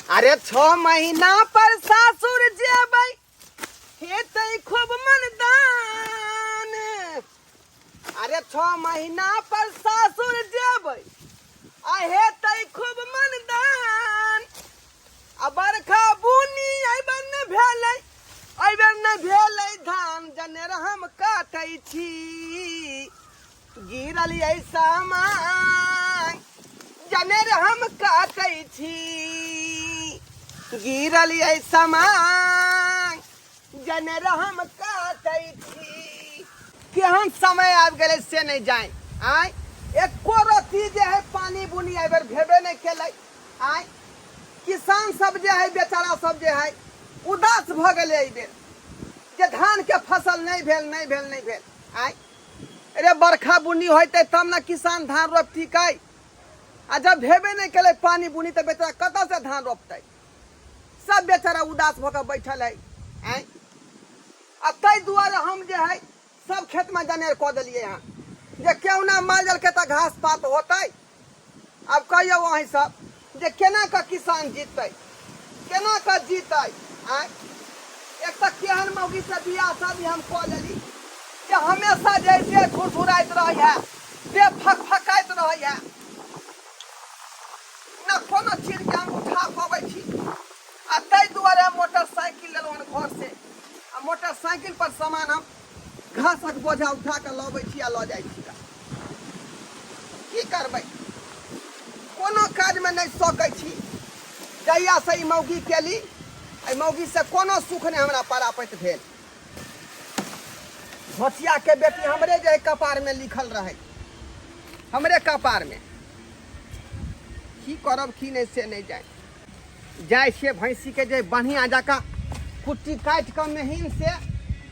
अरे 6 महीना पर सासुर जेबै, हेतै खूब मनदान। अरे 6 महीना पर सासुर जेबै आ हेतै खूब मनदान। आ बरखा बुनी एहिबेर नहि भेलै, एहिबेर नहि भेलै धान। जनेर हम काटै छी, गिरल ये सामान। जनेर हम काटै छी, गिरल ये सामान। जनेर हम काटै छी। केहन समय आबि गेलै से नहि जानि। आँय, एको रत्ती जे है पानि बुनी एहिबेर भेबे नहि केलै। आँय, किसान सब जे है, बेचारा सब जे है, उदास भऽ गेलै एहिबेर जे धानके फसल नहि भेल, नहि भेल, नहि भेल। आँय रे, बरखा बुनी होइतै तब ने किसान धान रोपतिकै। आ जब भेबे नहि केलै पानि बुनी, तऽ बेचारा कतऽसँ धान रोपतै? सब बेचारा उदास भऽ कऽ बैठल है। आँय, आ ताहि दुआरे हम जे है सब खेतमे जनेर कऽ देलियै हँ जे केहुना माल जालके तऽ घास पात होतै। आब कहियौ अहीं सब जे केना कऽ किसान जीतै, केना कऽ जीतै? आँय, एक तऽ केहन मौगीसँ बियाह शादी हम कऽ लेली जे हमेशा जे देह झुरझुराइत रहै है, देह फकफकाइत रहै है। न कोनो चीजके हम उठा पबै छी। आ ताहि दुआरे हम मोटरसाइकिल लेलहुँ हन घरसँ आ मोटरसाइकिल पर सामान हम घासक बोझा उठा कऽ लबै छी आ लऽ जाइ छी। की करबै, कोनो काजमे नहि सकै छी। जहियासँ ई मौगी केली, एहि मौगीसँ कोनो सुख नहि हमरा परापैत भेल। घोचियाके बेटी हमरे जे कपारमे लिखल रहै, हमरे कपारमे। की करब की नहि से नहि जाय। जाइ छियै भैंसीके जे बढ़िआँ जकाँ कुट्टी काटि कऽ महीन से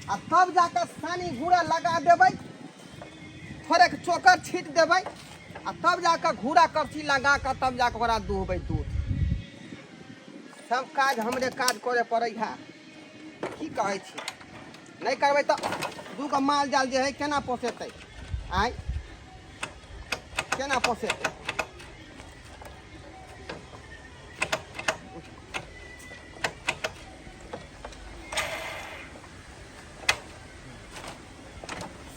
आ तब जाकऽ सानी गुड़ा लगा देबै, थोड़ेक चोकर छीट देबै आ तब जाकऽ घूरा करछी लगा कऽ तब जाकऽ ओकरा दुहबै दूध। सब काज हमरे काज करे पड़ै है। की कहै छी, नहि करबै तऽ दूगो माल जाल जे है केना पोसेतै? आँय, केना पोसेतै?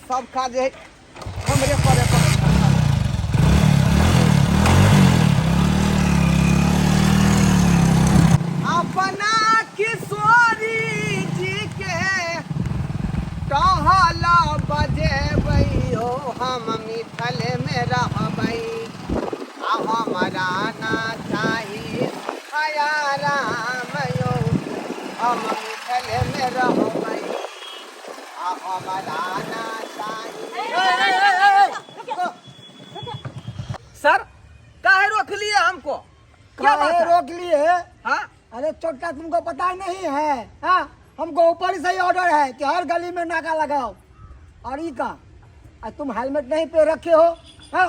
सब काज जे है हमरे करे पड़ै है। अपना किशोरी जी के टहल बजेबै हो, हम मिथले में रहबै। आ हमरा ना चाही सुखया राम यो, हम मिथले में रहबै। आ हमरा ना चाही। सर, काहे रोक लिए हमको? क्या बात काहे है? रोक लिए? हाँ। अरे छोटा, तुमको पता नहीं है? हाँ, हमको ऊपर से ही ऑर्डर है कि हर गली में नाका लगाओ। और ई का आ तुम हेलमेट नहीं पे रखे हो? हाँ।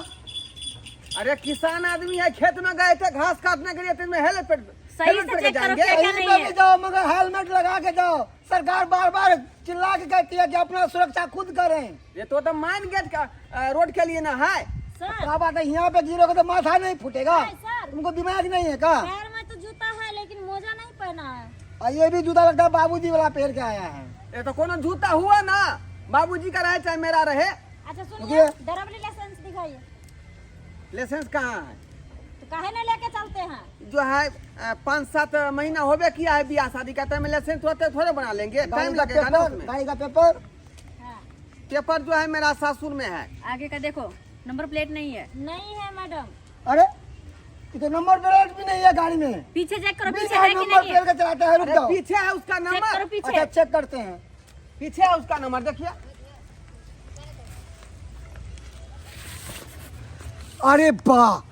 अरे, किसान आदमी है, खेत में गए थे घास काटने के लिए, तो इसमें हेलमेट सही हेलमेट से पहन के चेक करो जाएंगे? क्या क्या कहीं नहीं पे है। भी जाओ, मगर हेलमेट लगा के जाओ। सरकार बार बार चिल्ला के कहती है कि अपना सुरक्षा खुद करें। ये तो मेन गेट का रोड के लिए ना है। सर। क्या बात है, यहाँ पे गिरोगे तो माथा नहीं फूटेगा? नहीं, सर। तुमको दिमाग नहीं है का? पैर में तो जूता है, लेकिन मोजा नहीं पहना है। और ये भी जूता लगता है बाबूजी वाला पहन के आया है। ये तो कोनो जूता हुआ ना, बाबूजी का रहे चाहे मेरा रहे। अच्छा सुनिए। रुकिए। ड्राइवरी लाइसेंस दिखाइए। लाइसेंस कहाँ है? तो काहे नहीं लेके चलते हैं? जो है 5-7 महीना होबे किया है बियाह शादी का टाइम में लाइसेंस होते थोड़े बना लेंगे। गाड़ी टाइम का लगेगा ना पेपर? उसमें। गाड़ी का पेपर? हाँ। पेपर जो है मेरा सासुर में है। आगे का देखो, नंबर प्लेट नहीं है। नहीं है मैडम। अरे, ये तो नंबर प्लेट भी नहीं है गाड़ी में। पीछे चेक करो, पीछे बिना है कि नंबर नहीं है? प्लेट के चलाता है। रुक अरे, जाओ। पीछे है उसका चेक नंबर। करो पीछे। अच्छा, चेक करते हैं। पीछे है उसका नंबर, देखिए। अरे वाह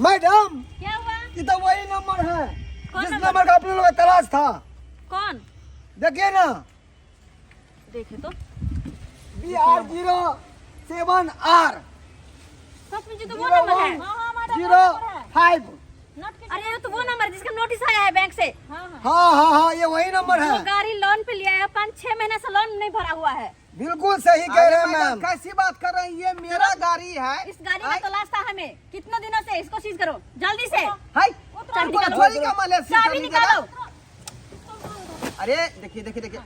मैडम! क्या हुआ? ये तो वही नंबर है कौन जिस नंबर? नंबर का अपने लोग का तलाश था। कौन? देखिए ना। देखे तो। BR 07 R सच में जी, तो वो नंबर है। हाँ हाँ मैडम, वो जीरो नंबर है। फाइव। नोट के। अरे, ये तो वो नंबर है जिसका नोटिस आया है बैंक से। हाँ हाँ हाँ हाँ हाँ ये वही नंबर वो है। गाड़ी लोन पे लिया है, 5-6 महीना से लोन नहीं भरा हुआ है। बिल्कुल सही कह रहे हैं अरे मैडम, मैम। कैसी बात कर रहे हैं? ये मेरा गाड़ी है। इस गाड़ी का तलाश था हमें कितने दिनों से। इसको सीज करो जल्दी से। हाय। चाबी रुको ना, निकालो। चोरी का माल है सील चाबी कर लीजिएगा। निकालो। अरे देखिए देखिए देखिए,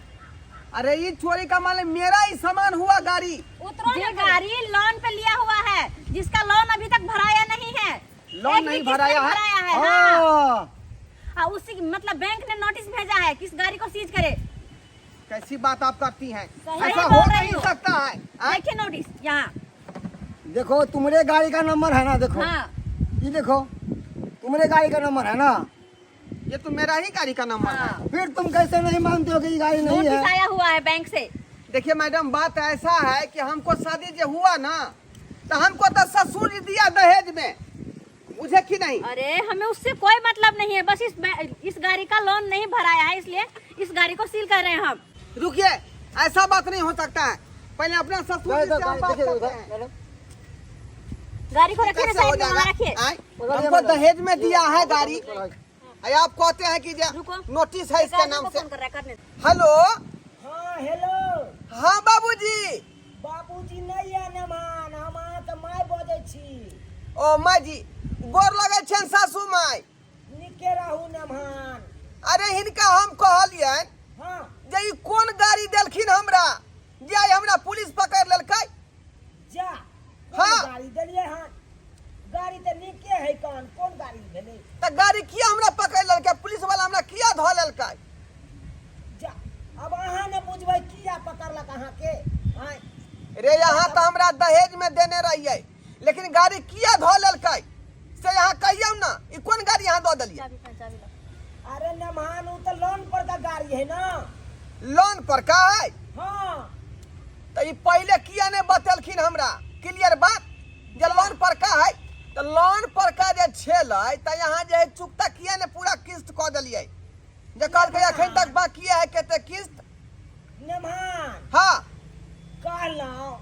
अरे ये चोरी का माल है, मेरा ही सामान हुआ गाड़ी। उतरो जे ना। गाड़ी लोन पे लिया हुआ है, जिसका लोन अभी तक भराया नहीं है। लोन एक भी नहीं किस्त भराया है? भराया है, हाँ। हाँ। आ, उसी मतलब बैंक ने नोटिस भेजा है किस गाड़ी को सीज करे। कैसी बात आप करती हैं, सही ऐसा बोल हो रही नहीं हूँ। सकता है। आय? देखिए नोटिस यहाँ। देखो तुम्हारे गाड़ी का नंबर है ना, देखो। हाँ। ये देखो तुम्हारे गाड़ी का नंबर है ना। ये तो मेरा ही गाड़ी का नंबर है। हाँ। फिर तुम कैसे नहीं मानते हो कि ये गाड़ी नहीं नोटिस है? आया हुआ है बैंक से। देखिए मैडम, बात ऐसा है कि हमको शादी जो हुआ ना, तो हमको तो ससुर जी दिया दहेज में, मुझे कि नहीं? अरे हमें उससे कोई मतलब नहीं है, बस इस गाड़ी का लोन नहीं भराया है इसलिए इस गाड़ी को सील कर रहे हैं हम। रुकिए, ऐसा बात नहीं हो सकता है। पहले अपना ससुर जी से हम बात करते हैं। गाड़ी को रखिए ना कैसे हो साइड में, वहाँ जाएगा? रखिए। आय? हमको दहेज में दिया है गाड़ी, अरे आप कहते हैं कि जे रुको। नोटिस है इसके गाड़ी नाम को से। फोन कर रहा है, करने दो। हेलो। हाँ हेलो। हाँ बाबूजी। बाबूजी नहीं है नमान, हम अहाँके माय बजै छी। ओ माय जी, गोर लगै छनि सासू माय। नीके रहू नमान। अरे हिनका हम कहलियनि हाँ। जे ई कोन गाड़ी देलखिन हमरा, जे आइ हमरा पुलिस पकड़ि लेलकै। जा। कोन हाँ। गाड़ी देलियै हन? गाड़ी तऽ नीके है, कौन कोन गाड़ी भेलै? तऽ गाड़ी किया हमरा पकड़ि लेलकै, पुलिस वाला हमरा किया धऽ लेलकै? जा, अब अहाँ ने बुझबै किया पकड़लक अहाँके। आँय। रे यहाँ तऽ हमरा दहेज में देने रहियै, लेकिन गाड़ी किया धऽ लेलकै से यहाँ कहियौ ना, ई कोन गाड़ी यहाँ दऽ देलियै? चाबी चाबी चाबी लो। अरे नमान, उ तऽ लोन पर का गाड़ी है ना। लोन पर का है? हाँ। तऽ ई पहिले किया नहि बतेलखिन हमरा क्लियर बात जे लोन पर का है? तऽ लोन पर का जे छेलै तऽ यहाँ जे है चुकता किया नहि पूरा किस्त कऽ देलियै, जे कहलकै अखन तक बाकी है कते किस्त? नमान। हाँ। कहलहुँ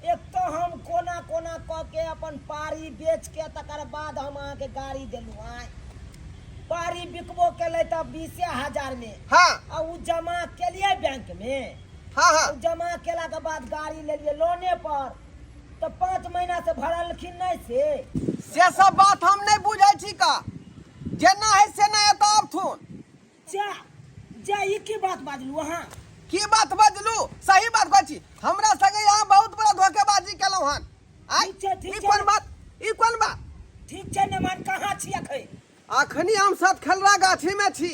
एक तो हम कोना कोना कऽ के अपन पारी बेच के तकर बाद हम अहाँके गाड़ी देलहुँ। आँय, पारी बिकबो केलै तऽ 20,000 में। हाँ। आ उ जमा केलियै बैंक में। हाँ, हाँ। उ जमा केला के बाद गाड़ी लेलियै लोने पर, तऽ 5 महीना से भरलखिन नहीं से। से सब बात हम नहीं बुझै छी का, जेना है से नहीं एतऽ आबथुन। जा जा, ई की बात बाजलू अहाँ? की बात बजलू? सही बात कहै छी, हमरा संगे यहाँ बहुत बड़ा धोखेबाजी केलहुँ हन। आय, ठीक छै, ठीक ई छै। कोन बात, ई कोन बात? ठीक छै नमान, कहाँ छी अखन? अखनी हम सतखलरा गाछी में छी,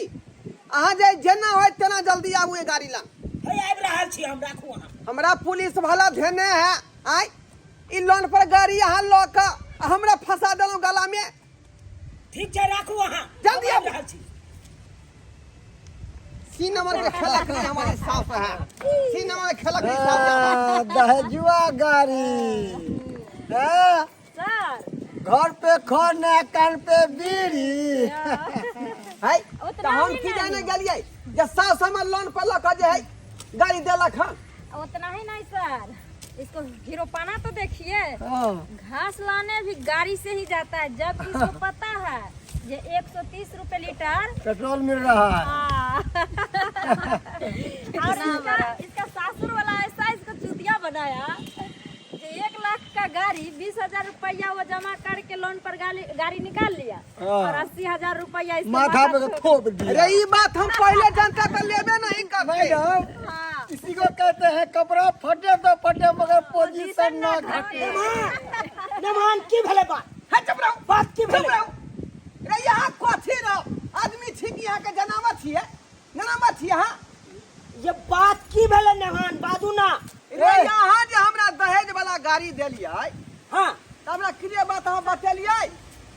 अहाँ जे जेना होय तेना जल्दी आबू ई गाड़ी लग। हे आबि रहल छी हम, राखू अहाँ। हमरा पुलिस वाला धेने है। आय, ई लोन पर गाड़ी अहाँ लऽ कऽ आ हमरा फंसा देलहुँ गला में। ठीक छै, राखू अहाँ। जल्दी हम आबि आबू। रहल छी। सी नंबर के खेलक नहीं हमारे साफ है, सी नंबर के खेलक नहीं साफ है। दहेजुआ गाड़ी हाँ? सर। घर पे खाना कान पे बीड़ी है उतना तऽ हम ही की नहीं। जाने गेलियै जे सास हमर लोन पर लऽ कऽ जे है गाड़ी देलक हन। उतना ही नहीं सर, इसको हीरोपाना तो देखिए। हाँ। घास लाने भी गाड़ी से ही जाता है, जब इसको पता है ये 130 रुपए लीटर पेट्रोल मिल रहा है। हाँ। और इसका सासुर वाला ऐसा इसको चूतिया बनाया कि 1 लाख का गाड़ी 20,000 रुपया वो जमा करके लोन पर गाड़ी निकाल लिया हाँ। और 80,000 रुपया इसके माथा पे माथा थोप दिया। अरे ये बात हम पहले जानता तो लेबे नहीं करते। मैडम, हाँ। इसी को कहते हैं कपड़ा फटे तो फटे मगर पोजीशन ना घटे। नमान, की भेलै बात? हे चुप रहो। बात की चुप भेलै? रहो। रे यहाँ कथी रहो आदमी छी कि यहाँ के जनावर छियै, जनावर छियै अहाँ? ये बात की भेलै नमान, बाजू ना। रे यहाँ जे हमरा दहेज वाला गाड़ी देलियै, हाँ। तऽ हमरा क्लियर बात अहाँ बतेलियै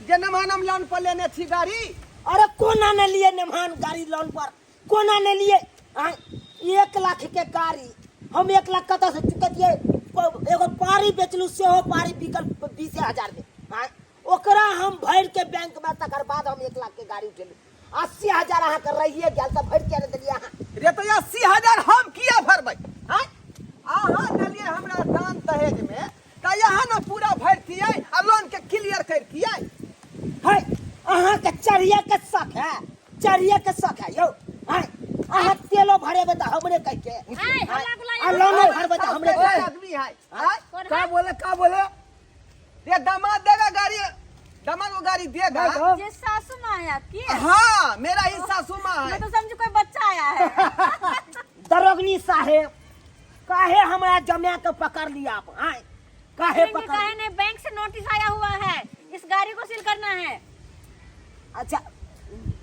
जे नमान हम लोन पर लेने छी गाड़ी। अरे कोना ने लिए नमान गाड़ी लोन पर, कोना ने लिए? आँय, 1 लाख के गाड़ी हम 1 लाख कतऽ से चुकतियै? एगो पारी बेचलू, सेहो पारी बिकल 20,000 में। आँय, ओकरा हम भरि के बैंक में तकर बाद हम 1 लाख के गाड़ी उठेलू। 80,000 अहाँके रहिए गेल तऽ भरि के देलियै अहाँ। रे तऽ 80,000 हम किया भरबै? आँय, अहाँ देलियै हमरा दान दहेज में, तऽ यहाँ ने पूरा भरतियै आ लोन के क्लियर करतियै। है अहाँके चढ़िए के शक है, चढ़िए के शक है यौ। आँय, अहाँ तेलो भरेबै तऽ हमरे कहि के, आँय, हल्ला गुल्ला आ लोनो भरबै तऽ हमरे कहि के। आदमी है। आँय, का बोले, का बोले? रे दामाद देगा गाड़ी, दामाद को गाड़ी देगा। ये सासू माँ है आपकी? हाँ, मेरा ही सासू माँ है। मैं तो समझू कोई बच्चा आया है। दरोगनी साहेब, काहे हमरा जमा के पकड़ लिया आप? आय काहे पकड़ेंगे पकड़? काहे नहीं, बैंक से नोटिस आया हुआ है, इस गाड़ी को सील करना है। अच्छा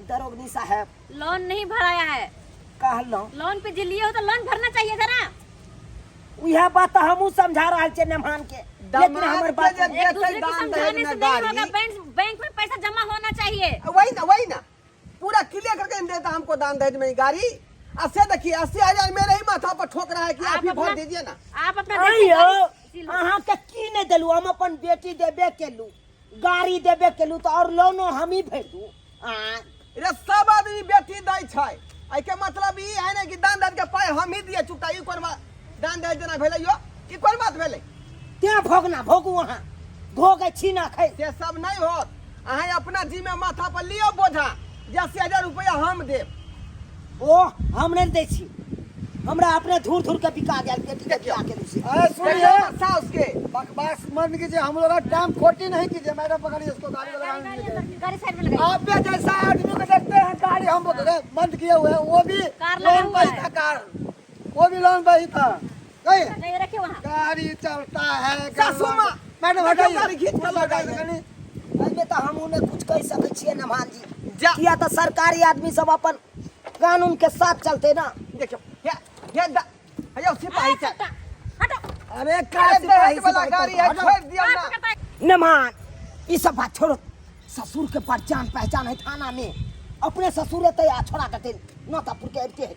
दरोगनी साहेब, लोन नहीं भराया है। कहलहुँ लोन पे जे लिए हो तो लोन भरना चाहिए था ना। उएह बात तऽ हमहूँ समझा रहल छियै नेमान के, लेकिन हमर बात के जे एक देतै दूसरे को दान समझाने दहेज से में नहीं होगा, गाड़ी। बैंक में पैसा जमा होना चाहिए। वही ना, वही ना, पूरा क्लियर करके नहीं देता हमको दान दहेज में गाड़ी। अस्सी देखिए, 80,000 मेरे ही माथा पर ठोक रहा है कि आप ही भर दीजिए ना। आप अपना आइयो, देखिए गाड़ी सील हो। अहाँके की नहि देलू? हम अपन बेटी देबे केलू, गाड़ी देबे केलू, तऽ आओर लोनो हमही भरि दू? आँय रे सब आदमी बेटी दै छै, एहिके मतलब ई है ने कि दान दहेज के पाइ हम ही दिए चुकता। ई कोन बात दान दहेज देना भेलै यो? ई कोन बात भेलै? तें भोगना भोगू, अहाँ भोगै छी ना खै। से सब नहीं होत। अहाँ अपना जी में माथा पर लियो बोझा जे 80,000 रुपया हम देब। ओ हम नहि दै छी, हमरा अपने धूर धूर के बिका गेल बेटी के बिया केलू से। अरे सुनिए, देखियौ साउस के बकवास मत कीजिए, हम लोग का टाइम खोटी नहीं कीजिए। मैडम पकड़िए इसको, गाड़ी को लगाने दीजिए। गाड़ी साइड में लगाइए। आप भी जैसा आदमी को देखते हैं, गाड़ी हम लोग बंद किए हुए हैं, वो भी कार लगा लोन हुआ पर ही है। था, कार वो भी लोन पर ही था। नहीं नहीं रखिए वहाँ गाड़ी चलता है। सासू माँ, मैडम देखियौ हटाइए, गाड़ी खींच के लगाइए। एहिमे तऽ हमहूँ नहि कुछ कहि सकै छियै नमान जी। जा। किया तऽ सरकारी आदमी सब अपन कानून के साथ चलते ना। देखियौ हे हे दा हे यौ सिपाही छै। हटो। अरे का अरे सिपाही दहेज वाला सिपाही गाड़ी है, हटो। छोड़ दियौ ना। नमान ई सब बात छोड़ो, ससुर के पर जान पहचान है थाना में, अपने ससुर एतै आ छोड़ा के नौतापुर के अबिते है।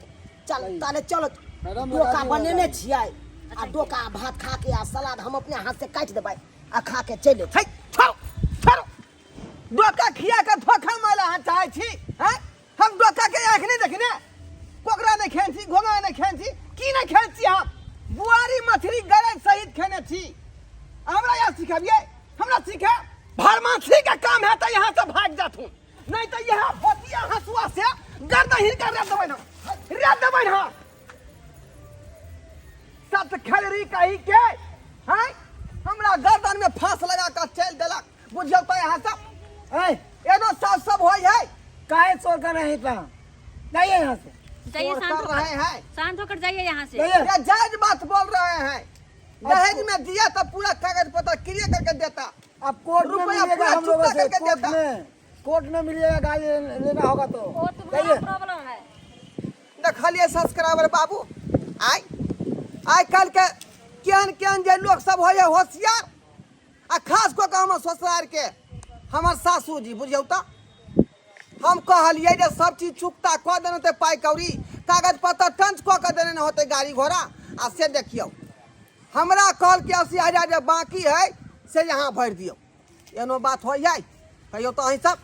चल ताले चलो, मैडम, डोका लगा दियौ, बनेने लगा छियै आ डोका भात खा के आ सलाद हम अपने हाथ से काटि देबै आ खा के चलि है, छोड़ो छोड़ो, डोका खिया के धोखा मारे अहाँ चाहै छी? हैं, हम डोका के आँख नहि देखने, कोकरा नहि खेने छी, घोंघा नहि खेने छी, की नहि खेने छी हम? बुआरी मछली गरइ सहित खेने छी। हमरा यहाँ सिखबियै? हमरा सिखे भरमासी के काम है तऽ यहाँ से भाग जाथुन, नहीं तऽ यहाँ बतिया हंसुआ से गर्दन हिनका रेत देबै ना, रेत देबै ना। सत खलरी कही के हैं, हमरा गर्दन में फांस लगा कर चल देलक। बुझियौ तऽ यहाँ सब ऐ, एनो सब सब होय है। काहे शोर कर रहे हैं इतना? जाइए यहाँ से। जाइए, शोर शांत कर रहे होकर हैं। शांत होकर जाइए यहाँ से। जाइए। ये जायज बात बोल रहे हैं। दहेज में दिया तो पूरा कागज पत्र क्लियर करके देता। अब कोर्ट में रुपया मिलेगा पूरा हम लोगों चुकता से, करके कोर्ट देता। में, कोर्ट में मिलेगा, गाड़ी लेना होगा तो। वो तुम्हारा जाइए। प्रॉब्लम है। देखलिए सब्सक्राइबर बाबू, आइ आइ काल्हि के केहन केहन जे लोक सब होइए होशियार, आ खास कऽ कऽ हमर ससुरार के हमर सासू जी। बुझियौ तऽ हम कहलियै जे सब चीज चुकता कऽ देने होतै, पाइ कौड़ी कागज पत्तर टंच कऽ के देने होतै गाड़ी घोड़ा, आ से देखियौ हमरा कहल कि 80,000 जे बाकी है से यहाँ भरि दियौ। एनो बात होइ है? कहियौ तऽ अहीं सब।